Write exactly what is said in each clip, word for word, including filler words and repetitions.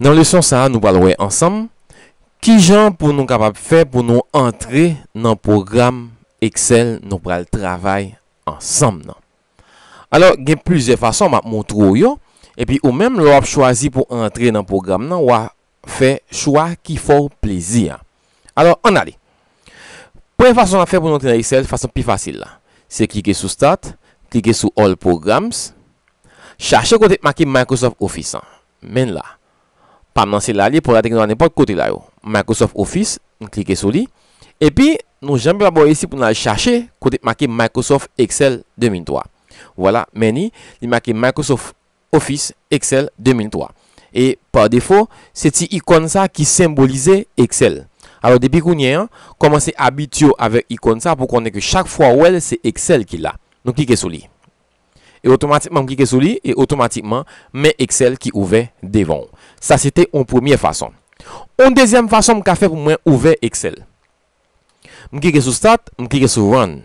Nan leson sa a, nou pral wè ansanm kijan pou nou kapab fè pou nou antre nan pwogram Excel nou pral travay ansanm nan. Alò, gen plizyè fason m ap montre w yo, epi ou menm, lè w ap chwazi pou antre nan pwogram nan, w a fè chwa ki fè w plezi a. Alò, ann ale. Premye fason n ap fè pou nou antre nan Excel, fason pi fasil la, se klike sou Start, klike sou All Programs, chache kote k make Microsoft Office an. Men l la. Pa m nan se la li, pou gade nan nenpòt kote la yo. Microsoft Office, m klike sou li. Epi, nou janbe pa bò isi pou n al chache kote k make Microsoft Excel de mil twa. Vwala, men li, li make Microsoft Office Excel de mil twa. E pa defo, se ti ikòn sa ki senbolize Excel. Alò, depi kounye a, kòmanse abitye w avèk ikòn sa pou konnen ke chak fwa w wè l, se Excel ki la. Nou klike sou li. E otomatikman, m klike sou li, e otomatikman, men Excel ki ouvè devan w. Sa se te yon premye fason. Yon dezyèm fason m ka fè pou mwen ouvè Excel. M klike sou Start, m klike sou Run.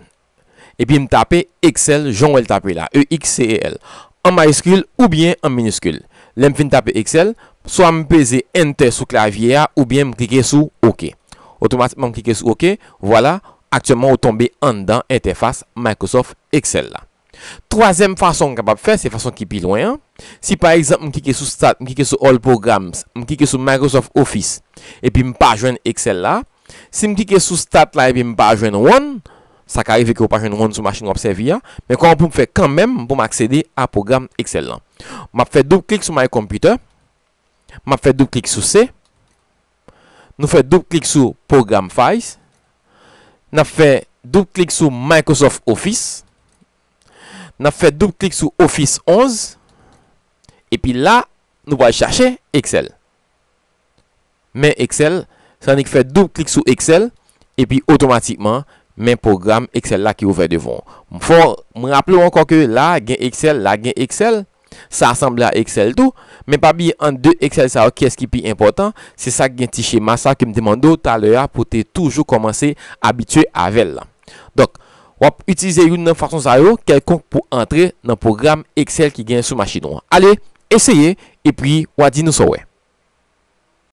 Epi m tape Excel, jan w wè l tape la, E X C E L, an mayiskil oubyen an miniskil. Lè m fin tape Excel, swa m peze Enter sou klavye a, oubyen m klike sou OK. Otomatikman, m klike sou OK. Vwala, aktyèlman, ou tonbe anndan entèfas Microsoft Excel la. Twazyèm fason m kapab fè, se fason ki pi lwen an. Si pa egzanp, m klike sou Start, m klike sou All Programs, m klike sou Microsoft Office, epi m pa jwenn Excel la. Si m klike sou Start la, epi m pa jwenn Run, sa ka rive ke w pa jwenn Run sou machin w ap sèvi a. Men kòman pou m fè kanmenm pou m aksede a pwogram Excel lan? M ap fè doub klik sou My Computer. M ap fè doub klik sou C. Nou fè doub klik sou Program Files. N ap fè doub klik sou Microsoft Office. N ap fè doub klik sou Office onz. Epi la, nou pral chache Excel. Men Excel, sa annik fè doub klik sou Excel, epi otomatikman, men pwogram Excel la ki ouvè devan w. M fò, m raple w ankò ke la gen Excel, la gen Excel, sa sanble a Excel tou, men pa bliye ant de Excel sa yo, kiyès ki pi enpòtan, se sa k gen ti chema sa ke m te mande w talè a pou te toujou kòmanse abitye avè l la. Donk, w ap itilize youn nan fason sa yo kèlkonk pou antre nan pwogram Excel ki gen sou machin ou an. Ale, eseye, epi w a di nou sa w wè.